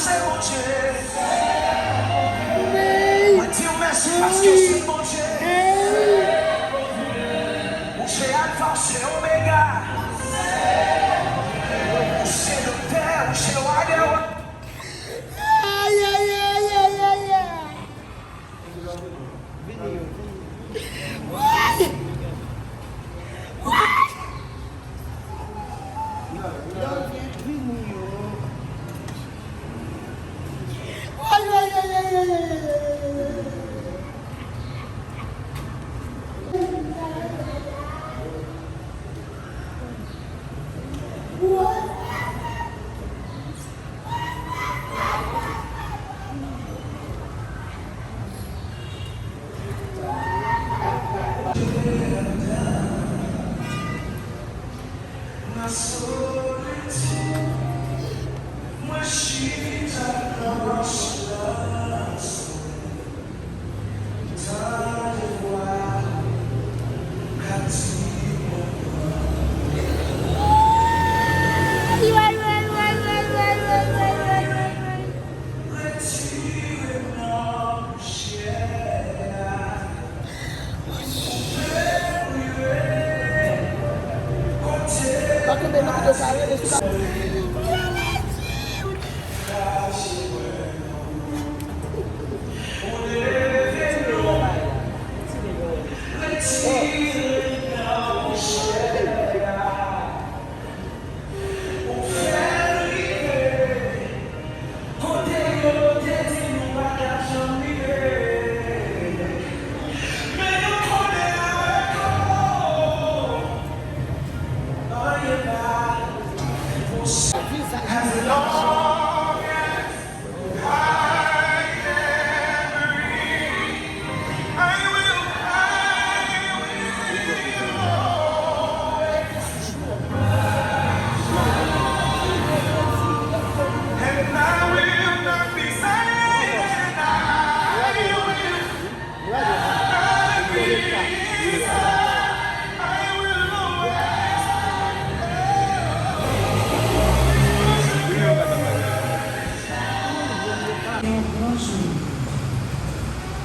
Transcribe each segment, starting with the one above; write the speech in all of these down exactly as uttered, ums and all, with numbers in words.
Se Bondye. Mwen di w mèsi paske w se Bondye. Ou se Alfa, ou se Omega. Ou se Doktè, ou se Wa dè wa. Ay, ay, ay, ay, ay, ay. Woy! Woy! Woy, woy, woy, woy. Yon gran jou.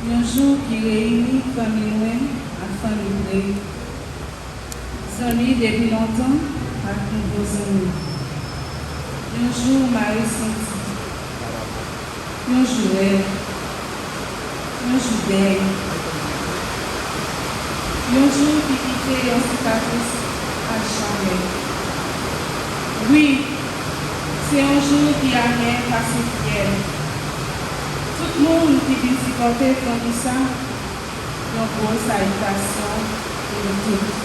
Yon jou ki reyini fanmi lwen ak fanmi pre, zanmi depi lontan ak nouvo zanmi. Yon jou mare santi. Yon jou rèv. Yon jou dèy. Yon jou ki kite yon sikatris a janmè. Wi, se yon jou ki amè pase fyèl. Tout moun ki vin sipòte fanmi sa, yon gwo salitasyon pou nou tout.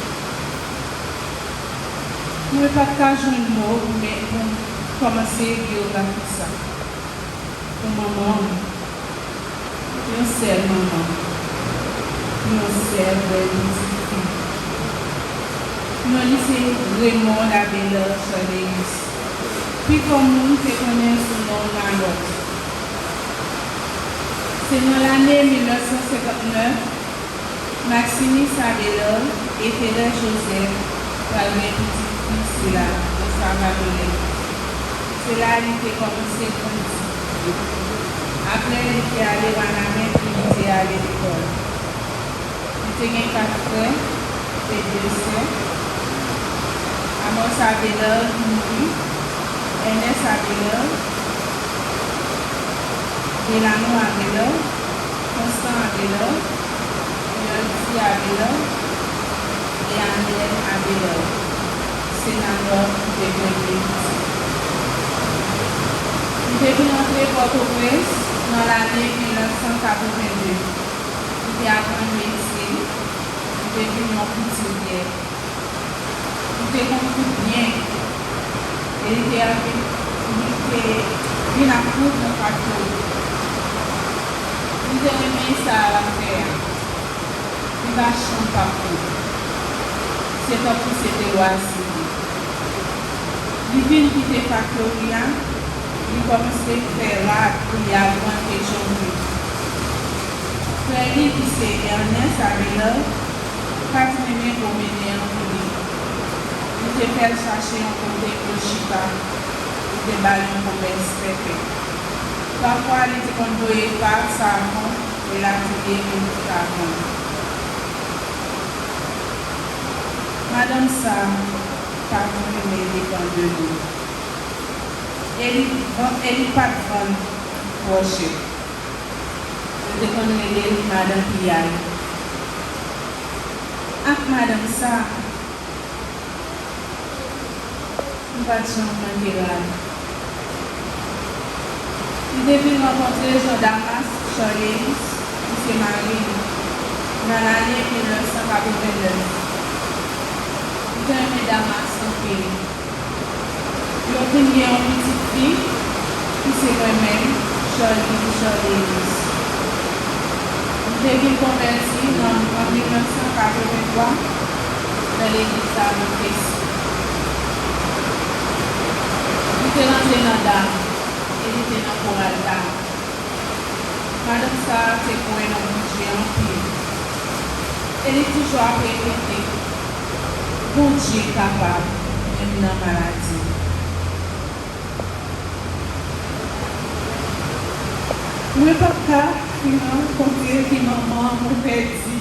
Mwen pa t ka jwenn mo pou men, pou kòmanse byografi sa. Pou manman m, yon sèl manman, yon sèl bèl pitit fi. Non li se Raymond Abelard Charleus, pi kòm moun te konnen sou non Malòt. Se nan lane mil nèf san senkant nèf, Maximus Abelard e Thérèse Joseph pral gen pitit fi sila nan Savadoulè. Se la li te kòmanse grandi. Apre, li te ale Wanament pou li te ale lekòl. Li te gen kat frè e de sè. Amos Abelard mouri, Ernest Abelard, Delano Abelard, Constant Abelard, Yoldy Abelard e Anel Abelard. Se nan Nò ki te premye pitit. Li te vin antre Pòtoprens nan lane mil nèf san katreven de. Li te aprann medsin. Li te vin yon koutiryè. Li te konn koud byen. E li te anvi, li te vin ap koud nan faktori. Li te renmen sa l ap fè a. Li pa janm p ap koud. Se tankou se te lwa sou li. Li vin kite faktori a, li kòmanse fè rad pou li al vann e jongle. Frè li ki se Ernest Abelard pa t renmen pwomene an pou li. Li te fè l chache yon kote pou l chita, li te ba l yon konpès pèpè. Pafwa, li te konn voye pa savon e latènye pou l te ka vann. Madanm sa a pa t renmen depann de moun. E li, e li pa t vann twò chè. Yo te konn rele l Madan Piyay. Ak madanm sa a, m pa t janm manke rad. M te vin rankontre Jean Damas Charleus, ki se mari m, nan lane mil nèf san katrevennnèf. M te renmen Damas anpil. Yo vin gen yon pitit fi, ki se mwen menm, Charlie Charleus. M te vin konvèti nan, an mil nèf san katrevenntwa nan legliz la nan Kès. M te rantre nan Da, e li te nan koral Da. Madanm sa a te kwè nan Bondye anpil, e li toujou ap repete, Bondye kapab, menm nan maladi. Mwen p ap ka fin rankontre vi manman mwen pèdi.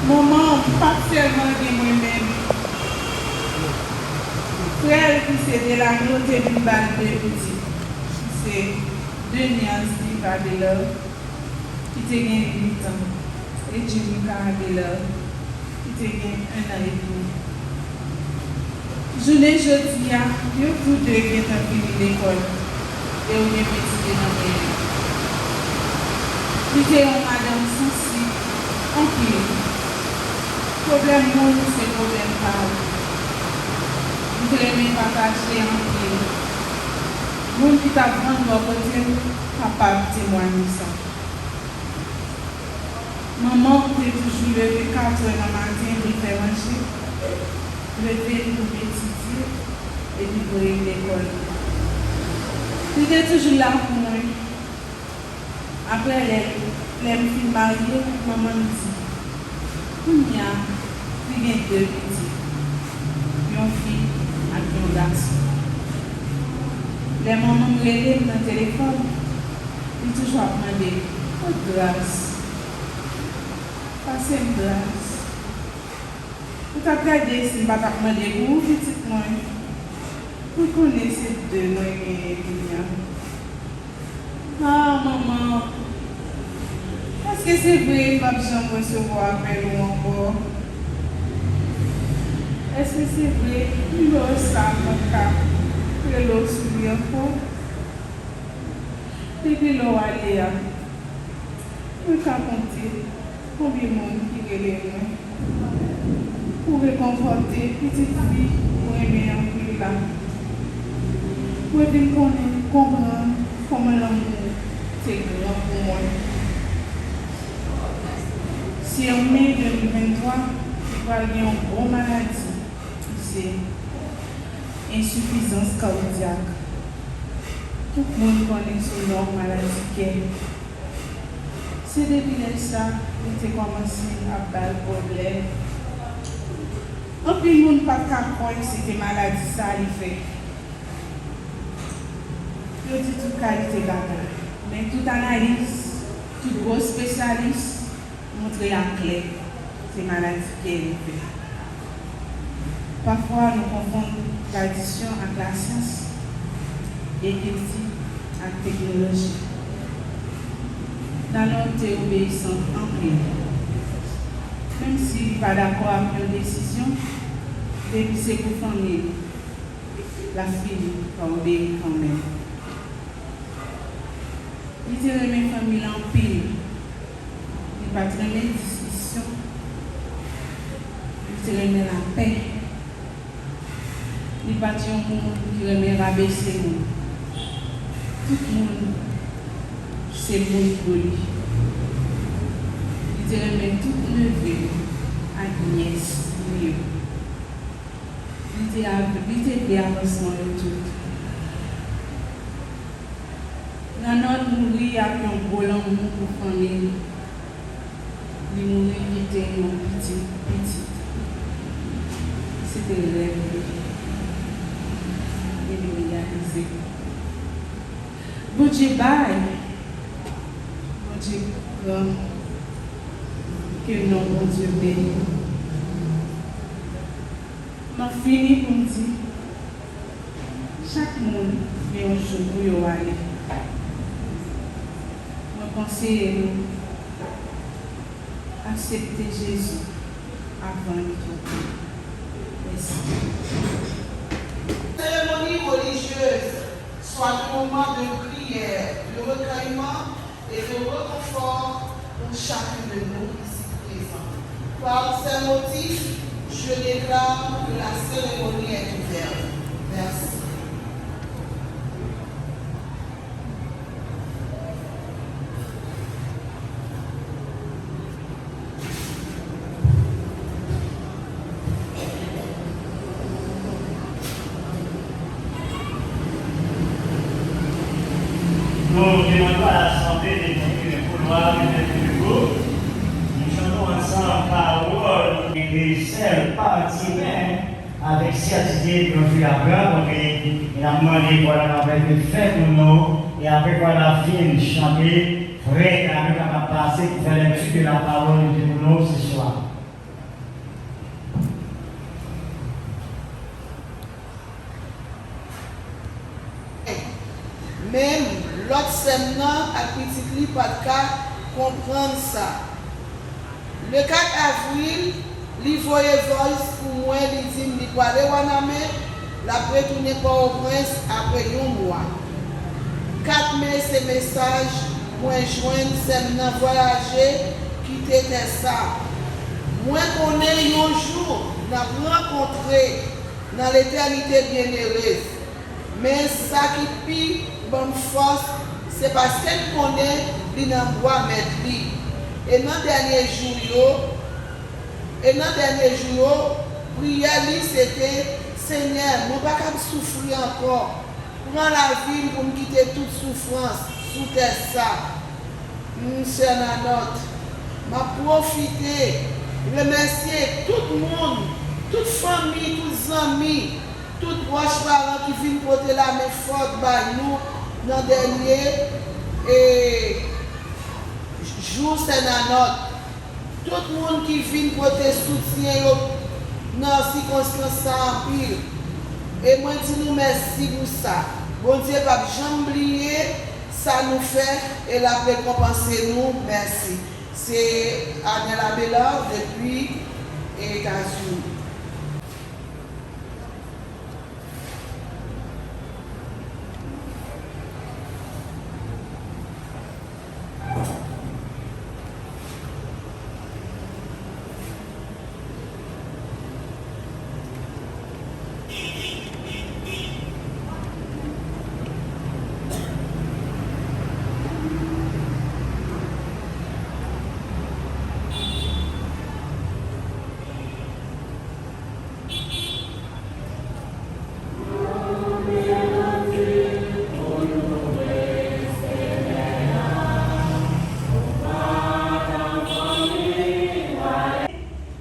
Manman m pa t sèlman gen mwen menm. Frè l ki se Delano te vin ba l de pitit. Se Denias Diva Delor, ki te gen uit an, e Jimmy Carabelor, ki te gen en an edmi. Jounen jodi a, yo tou de gentan fini lekòl e yo gen pitit nan men yo. Li te yon madanm sansib anpil. Pwoblèm moun se pwoblèm pa l. Li te renmen pataje anpil. Moun ki t ap vann bò kote m kapab temwaye sa. Manman m te toujou leve katrè nan maten pou l fè manje, leve l pou m etidye, epi voye m lekòl. Li te toujou la pou mwen. Apre, lè, lè m fin marye, manman m di, kounye a, li gen de pitit, yon fi ak yon gason. Lè manman m rele m nan telefòn, li toujou ap mande, kot Gras? Pase m Gras. Ou t ap gade si m pa t ap mande pou ou, pitit mwen. Ou konnen se de mwen genyen kounye a. Ah, manman, èske se vre m p ap janm resevwa apèl ou ankò? Èske se vre nimewo sa a p ap ka rele w sou li ankò? Depi lè w ale a, mwen ka konte konbyen moun ki rele mwen pou rekonfòte pitit fi ou renmen anpil la. Mwen vin konnen, konprann kòman lanmou w te gran pou mwen. Si an me de mil venntwa, ou pral gen yon gwo maladi ki se ensifizans kadyak. Tout moun konnen sou non maladi kè. Se depi lè sa, li te kòmanse ap ba l pwoblèm. Anpil moun pa t ka kwè se te maladi sa li fè. Yo di tout kalite bagay, men tout analiz, tout gwo espesyalis montre aklè se maladi kè li fè. Pafwa, nou konfonn tradisyon ak lasyans, e kilti ak teknoloji. Nanòt te obeyisan anpil. Menm si li pa dakò ak yon desizyon, depi se pou fanmi l, l ap fini pa obeyi kanmenm. Li te renmen fanmi l anpil. Li pa t renmen diskisyon. Li te renmen lapè. Li pa t yon moun ki renmen rabese moun. Tout moun se moun pou li. Li te renmen tout neve l ak nyès li yo. Li te, li te vle avansman yo tout. Nanòt mouri ak yon gwo lanmou pou fanmi l. Li mouri kite yon pitit pitit. Se te rèv li. E li reyalize. Bondye bay, Bondye pran, ke non Bondye beni. M ap fini pou m di, chak moun gen yon jou pou yo ale. Mwen konseye nou, aksepte Jezi avan li twò ta. Mèsi. Cérémonie religieuse soit un moment de prière, de recueillement et de réconfort pour chacun de nous ici présents. Par ces motifs, je déclare que la cérémonie est ouverte. Merci. Nou demande à l'assemblée de tenir le couloir de Bethlehem. Nous chantons ensemble parole. Une seule partie même avec certitude, nou fè apre, donk, e, e n ap mande pou la nou fè pou nou, e apre pou la fin chante, frè, nou kapab pase pou fè lèkti de la parole de Dieu pou nou se swa. Menm lòt sè m nan ak pitit li pa t ka konprann sa. Le kat avril, li voye voice pou mwen, li di m li pwale Wanament, l ap retounen Pòtoprens apre yon mwa. Kat me, se mesaj mwen jwenn, sè m nan vwayaje kite tè sa. Mwen konnen yon jou n ap rankontre nan letènite byenere. Men sa ki pi ban m fòs, se paske m konnen li nan bra mèt li. E nan dènye jou yo, e nan dènye jou yo, priyè li se te, Senyè, mwen pa kab soufri ankò. Pran lavi m pou m kite tout soufrans sou tè sa. M, sè Nanòt, m ap pwofite remèsye tout moun, tout fanmi, tout zanmi, tout pwòch paran ki vin pote lamen fòt bay nou nan dènye, e, jou sè Nanòt. Tout moun ki vin pote soutyen yo nan sikonstans sa anpil. E mwen di nou mèsi pou sa. Bondye p ap janm bliye sa nou fè e l ap rekonpanse nou. Mèsi. Se Anel Abelard depi Etazini.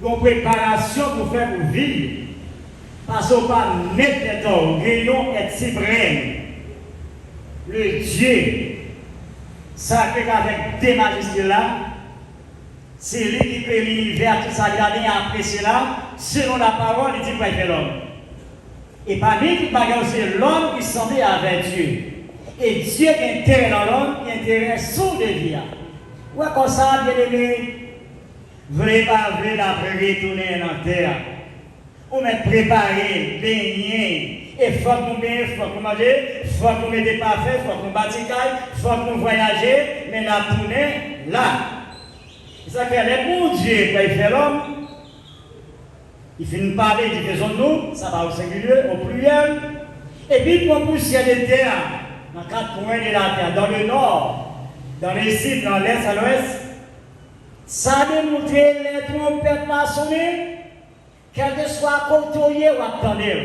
Gon preparasyon pou fè pou vi. Pase w pa met tèt w, ou gen yon èt siprèm, le Dieu sacré avèk de majuscule la. Se li ki kreye linivè, tout sa ki ladan, e apre sela, selon lapawòl, li di l pral fè lòm. E pami tout bagay yo, se lòm ki sanble avèk Dye. E Dye gen enterè nan lòm, gen enterè sou de vi a. Ou wè kò sa a, byeneme, vle pa vle, l ap retounen nan tè a. Ou mèt prepare, benyen. E fòk nou benyen, fòk nou manje, fòk nou mete pafen, fòk nou bati kay, fòk nou vwayaje, men n ap tounen la. Se sa k fè lè Bondye pral fè lòm, li fin pale, li di, faisons-nous, sa pa o sengilye, o pliriyèl, epi l pran pousyè de tè a, nan kat kwen de latè, dans le nord, dans le sud, dans l'est, à l'ouest. Sa demontre lè twonpèt la sonnen, kèlkeswa kote w ye, w ap tande l.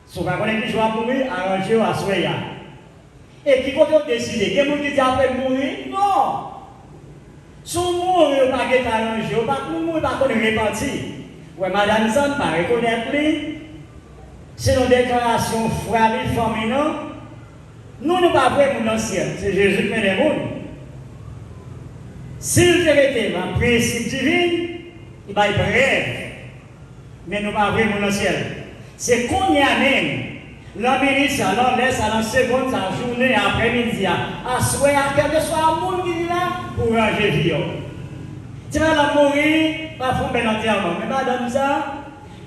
Si w pa konnen ki jou w ap mouri, aranje w aswè a. E ki kote w deside? Gen moun ki di apre m mouri? Non! Si w mouri, w pa gentan aranje, w pa, moun mouri pa konn repanti. Ou wè madanm sa, m pa rekonèt li. Selon deklarasyon frè li, fanmi nan, Nou, nou pa voye moun nan syèl. Se Jezi k mennen moun. Si l te rete nan prensip divin, li bay prèv. Men nou pa voye moun nan syèl. Se kounye a menm, nan minit sa, nan lè sa, nan segonn sa, jounen an, aprèmidi a, aswè a, kèlkeswa moun ki vin la pou ranje vi yo. Ti madanm mouri, pa fè yon bèl antèman. Men madanm sa,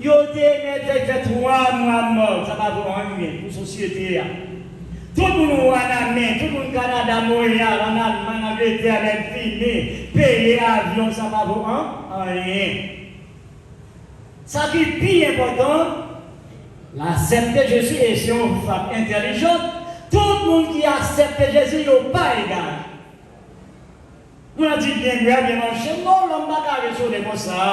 yo te mèt fè, fè twa mwa mòg, sa pa vo anyen pou sosyete a. Tout moun Wanament, tout moun Kanada, Monreyal, ann Almay, Angletè, Mèdvini, peye avyon, sa pa vo an, anyen. Sa ki pi enpòtan, l aksepte Jezi, e se yon frap entèlijan. Tout moun ki aksepte Jezi, yo pa egare. Moun nan di byen bwè, byen manje. Non, lòm pa ka rezone konsa.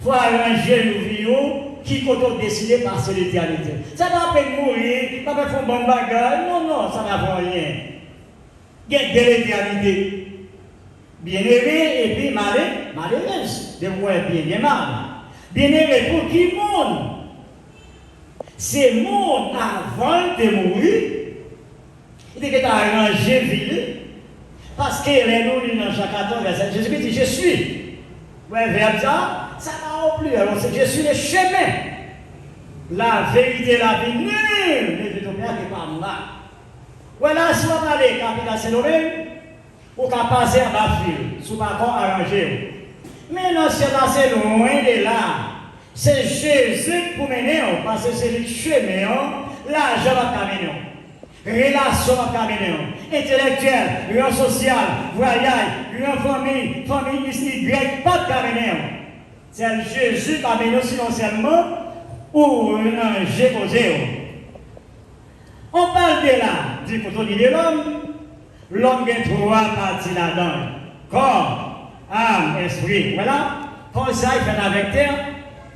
Fò aranje yon vi ou ki kote w deside pase letènite. Sa pa apèn mouri, pa fè fè yon bann bagay. Non, non, sa pa fè anyen. Gen de letènite. Byenere epi male, malerez. Depi w wè byen, gen mal. Byenere pou ki moun? Se moun avan l te mouri, li te gentan aranje vi li. Paske lè nou li nan Jan katòz, vèsè, Jezikri di, Je suis. Ou wè vèb sa? Sa pa o pliyèl, se Je suis le chemin, la vérité, la vie. Nul ne vient au Père que par moi. Ou wè la, si w ap ale kapital Sendomeng, ou ka pase anba fil, si w pa kò aranje w. Men nan syèl la, se lwen de la. Se Jezi k pou mennen w, paske se li k chemen an, lajan p ap ka mennen w. Relasyon p ap ka mennen w. Entelektyèl, ran sosyal, vwayaj, ran fanmi, fanmi X Y p ap ka mennen w. Sèl Jezi ka mennen w, sinon sèlman ou ranje koze w. On pale de la, di kote w di de lòm, lòm gen twa pati ladan l, kò, am, espri. Wè la, kò sa li fèt avèk tè,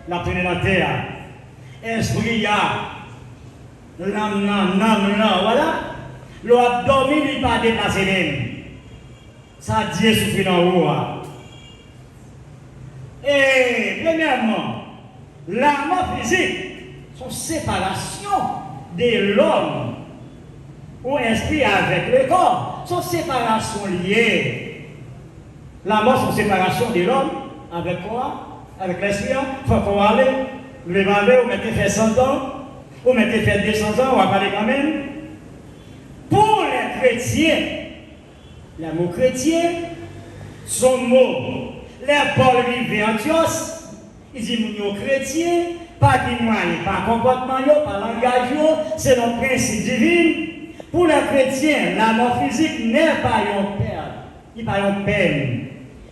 l ap tounen nan tè a. Espri a, nanm nan, nanm nan, wè la, lè w ap dòmi, li pa deplase menm. Sa Dye soufle nan ou a. E, premyèman, lanmò fizik, se yon separasyon de lòm ou espri avèk le kò. Se yon separasyon li ye. Lanmò se yon separasyon de lòm avèk kò a, avèk lespri a. Fò kò a ale, leve ale, ou mèt te fè san zan, ou mèt te fè de san zan, w ap ale kanmenm. Pou lè kretyen, Lè mo kretyen, se yon mo. Lè Pòl rive Antyòs, li di moun yo kretyen, pa gen mwayen, pa konpòtman yo, pa langaj yo, selon prensip divin. Pou lè kretyen, lanmò fizik n'est pas une perte, li pa yon pèn.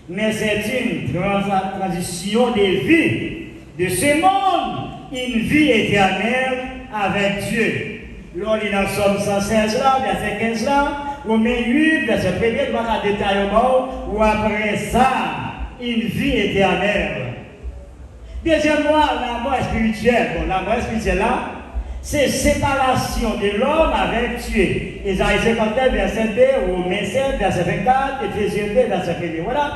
Mais c'est une trans-, transition de vie de ce monde, une vie éternelle avec Dieu. Lè w li nan Sòm san sèz la, vèsè kenz la, Women uit, vèsè premye, m pa ka detaye yo ba w, ou apre sa, une vie éternelle. Dezyèm mwa, lanmò espirityèl. Bon, lanmò espirityèl la, se separasyon de lòm avèk Dye. Ezayi senkantnèf, vèsè de, Women sèt, vèsè vennkat, Efezyen de, vèsè premye. Vwala.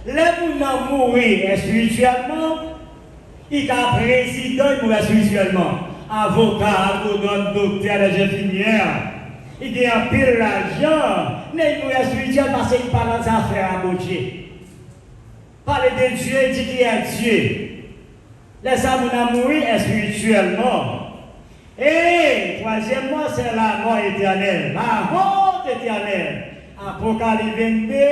Lè moun nan mouri espirityèlman, li ka prezidan, li mouri espirityèlman. Avoka, agwonòm, doktè, lèzenfinyè. Li gen anpil lajan, men li mouri espirityèl paske li pa nan zafè a Bondye. Pale de Dye, di ki è Dye. Lè sa moun nan mouri espirityèlman. E twazyèmman, se lanmò etènèl, la honte éternelle. Apokalips vennde,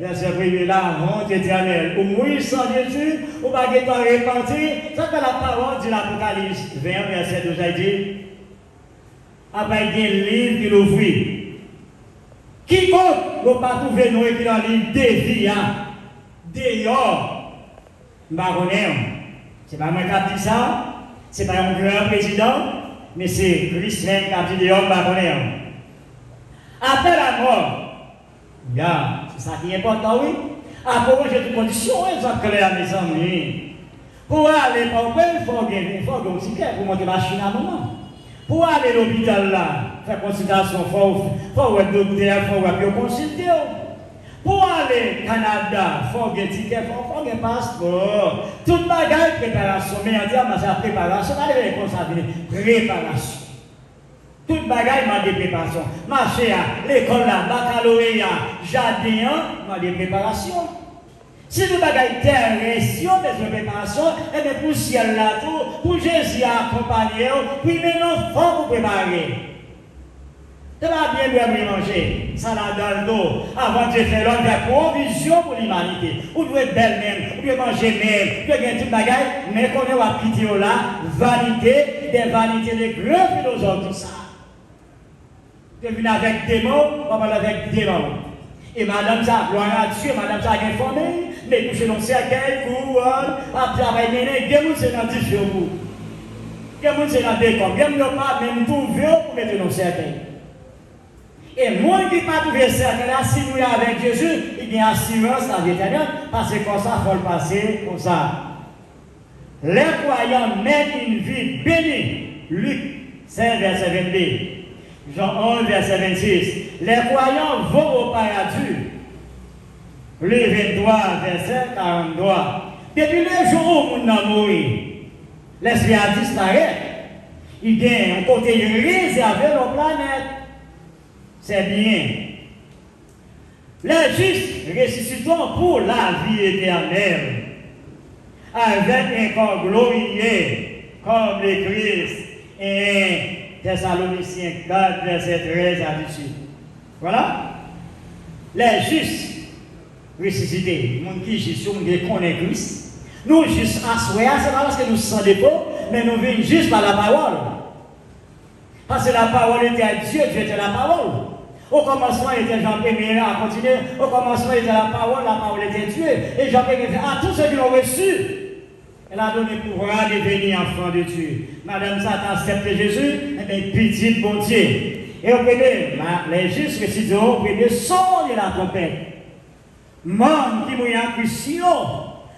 vèsè premye, la honte éternelle. Ou mouri san Jezi, ou pa gentan repanti, sa fè lapawòl di Lapokalips ven, vèsè douz la, li di, apre gen liv ki louvri. Kikonk yo pa twouve non ekri nan liv de vi a, deyò. M pa konnen w. Se pa mwen k ap di sa. Se pa yon gran prezidan. Men se Kris menm k ap di deyò, m pa konnen w. Apre lanmò, ya, se sa ki enpòtan, wi. Apre w ranje tout kondisyon, egzanp klè a, mezanmi. Pou w ale, pa w konprann, fò w gen, fò w gen yon tikè pou w monte machin a manman. Pou w ale lopital la, fè konsiltasyon, fò w, fò w wè doktè a, fò w wè pou yo konsilte w. Pou w ale Kanada, fò w gen tikè, fò, fò w gen paspò. Tout bagay preparasyon, men antyèman se preparasyon, pa leve konsa vini, preparasyon. Tout bagay mande preparasyon. Mache a, lekòl la, bakaloreya, jaden an, mande preparasyon. Si tout bagay terès yo bezwen preparasyon, ebyen pou syèl la tou, pou Jezi akonpanye w, pou l mennen w, fòk ou prepare. Se pa byen bwè, byen manje, sa ladan l tou. Avan Dye fè lòm, fè pwovizyon pou limanite. Ou dwe bèl menm, ou dwe manje menm, ou dwe gen tout bagay, men konnen w ap kite yo la, vanite, des vanités, de gran filozòf di sa. Te vin avèk de mo, w ap al avèk de mo. E madanm sa, glwa a Dye, madanm sa gen fanmi, men kouche nan sèkèy, kouwòn, ap travay mennen, gen moun se nan dife yo pou. Gen moun se nan dekonb, gen moun yo pa menm twouve yo pou mete nan sèkèy. E moun ki pa twouve sèkèy la, si nou ye avèk Jezi, li gen asirans lavi etènèl, paske kò sa fò l pase konsa. Les croyants mènent une vie bénie. Lik sèz, vèsè vennde. Jan onz, vèsè vennsis. Les croyants vont au paradis. Lik venntwa, vèsè karantwa. Depi lejou moun nan mouri, lespri a disparèt. Li gen yon kote li rezève nan planèt. C'est bien. Les justes ressusciteront pour la vie éternelle, avec un corps glorifié, comme le Christ. Un Thessaloniciens quatre, verset treize à dix-huit. Voilà. Les justes ressuscités. Moun ki jis yo, moun ki konnen Kris. Nou jis aswè a, se pa paske nou san defo, men nou vin jis pa lapawòl. Parce que la parole était à Dieu, Dieu était la parole. Au commencement était Jean Premier, a continué. Au commencement était la parole, la parole était Dieu. Et Jean Premier fait, à tous ceux qui l'ont reçu, elle a donné pouvoir de devenir enfants de Dieu. Madanm sa ta aksepte Jezi, ebyen, pitit Bondye. E o premye, la, les justes ressusciteront au premier son de la trompette. Mòn ki mouri an Kris yo,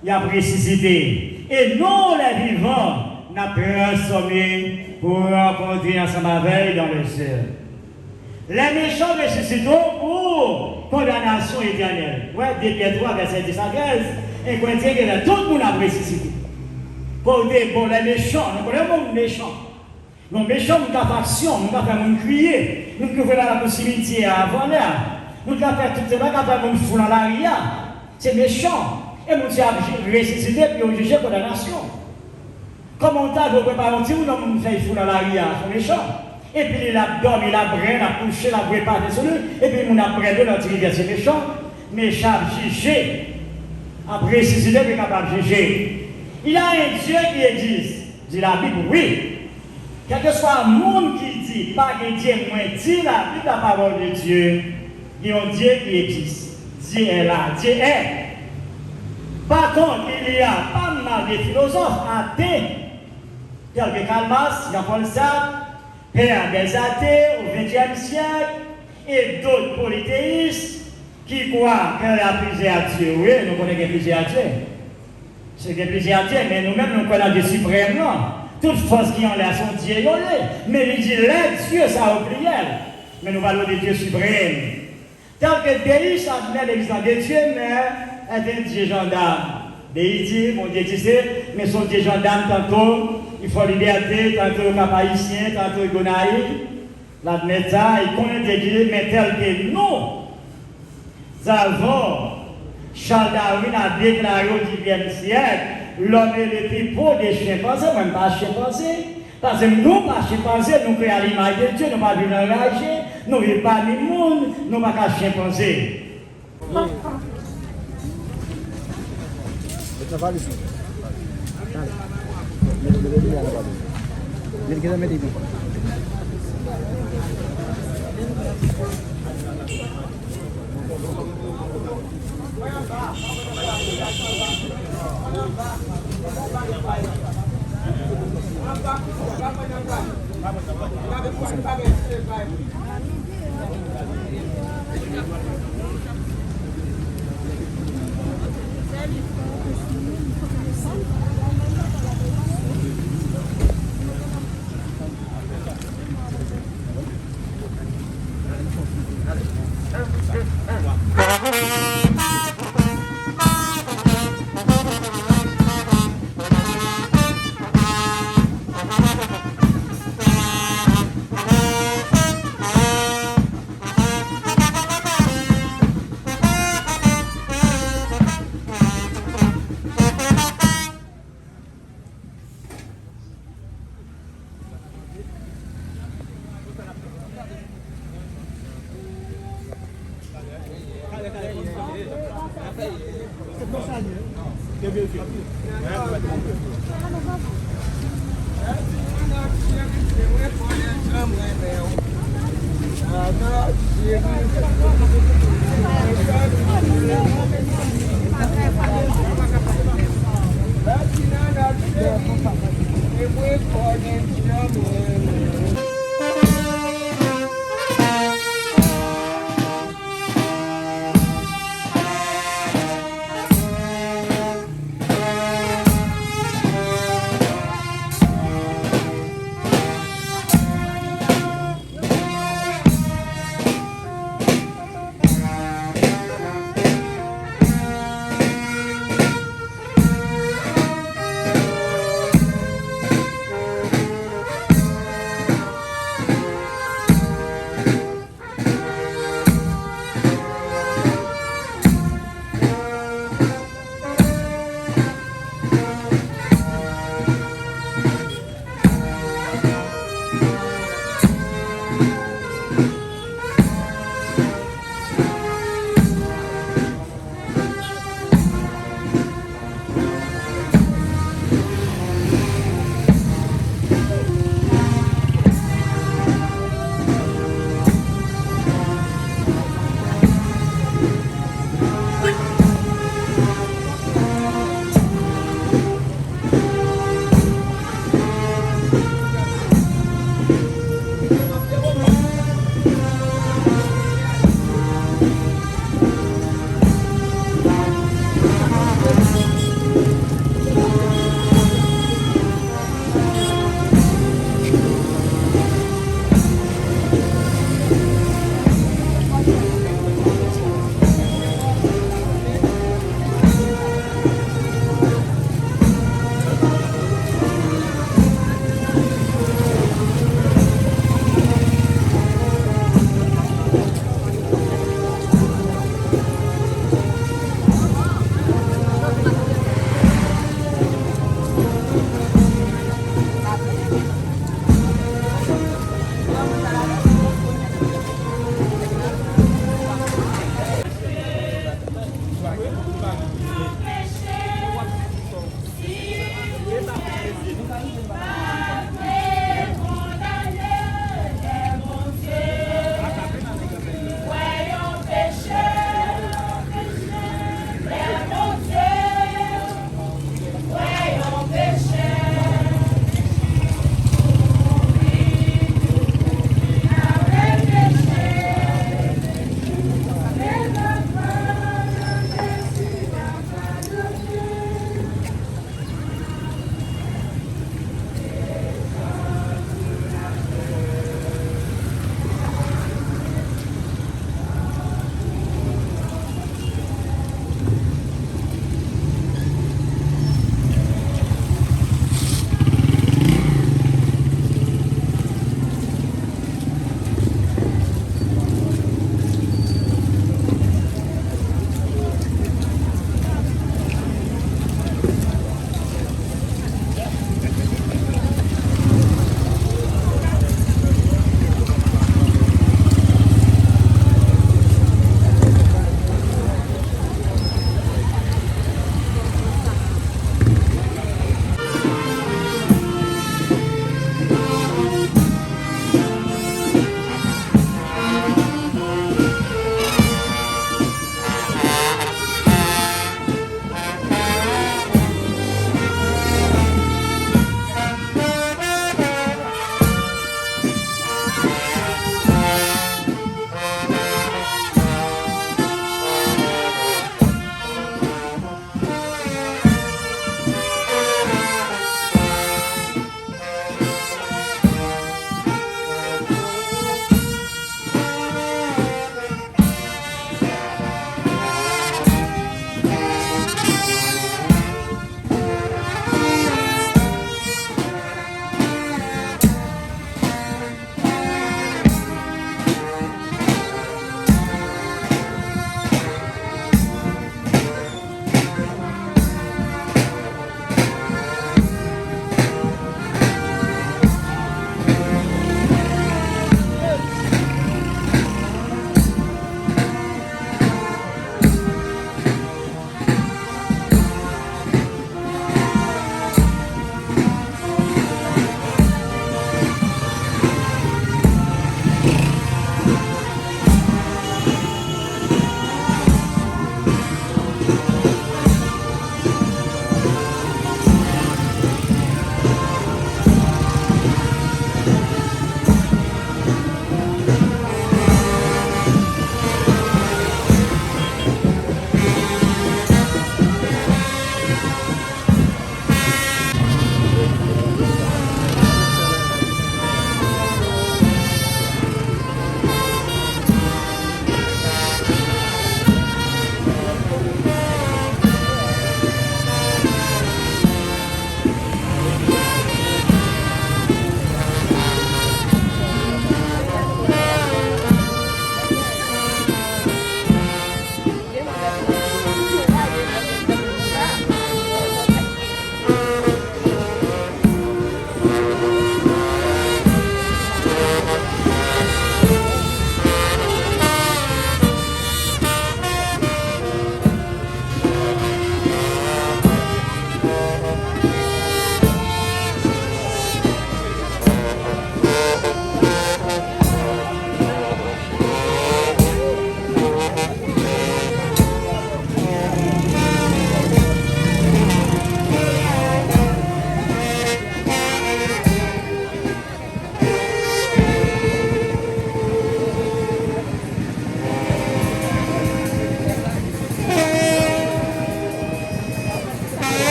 y ap resisite. E nou, les vivants, n ap transfòme pou rankontre ansanm avè l dans les airs. Les méchants ressusciteront pour condamnation éternelle. Wè, de Pyè twa, vèsè dis a trèz, en Korentyen, gen lè tout moun ap resisite. Kote bon, les méchants, nou konnen moun mechan. Yon mechan, moun ka fè aksyon, moun ka fè moun kriye, moun ki voye malad nan simityè a avan lè a, moun ka fè tout se bagay, ka fè moun fou nan lari a. Se mechan. E moun sa ap ji-, resisite pou yo jije kondanasyon. Kòman w ta dwe prepare yon timoun, yon moun fè l fou nan lari a, se yon mechan. Epi li l ap dòmi, l ap renmen, l ap kouche, l ap bwè pate sou li, epi moun ap pran dlo nan ti rivyè, se mechan. Mechan ap jije, ap resisite pou l kapab jije. Il y a un Dieu qui existe, dit la Bible, oui. Kèlkeswa moun ki di, "Pa gen Dye," mwen di, la Bible, la parole de Dieu, gen yon Dye ki egziste. Dieu est là, Dieu est. Par contre, il y a pas mal de philosophes athées, tels que Karl Marx, Jean-Paul Sartre, père des athées au vingtième siècle, et d'autres polythéistes, ki kwè ke y a plizyè dye. Wi, nou konnen gen plizyè dye. Se gen plizyè dye, men nou menm, nou kwè nan Dye siprèm nan. Tout fòs ki anlè a, se yon dye yo ye. Men li di, les dieux, sa o pliyèl. Men nou pale de Dye siprèm. Tel que déiste admet l'existence de Dieu, mais est un Dieu gendarme. Déi di, Bondye egziste, men se yon Dye jandam, tanto li fò libète, tanto Kap Ayisyen, tanto Gonayiv. L admèt sa, li konnen Dye egziste, men tel que nous avons, Charles Darwin a déclaré au dix-huitième siècle, l'homme est le plus proche des chimpanzés. Mwen, m pa chenpanze. Paske nou pa chenpanze, nou kreye à l'image de Dieu, nou pa viv nan raje, nou viv pami moun, nou pa ka chenpanze. Mete nan valiz nou. Dale. Mete, mete limyè nan valiz. Mete, mete, mete limyè.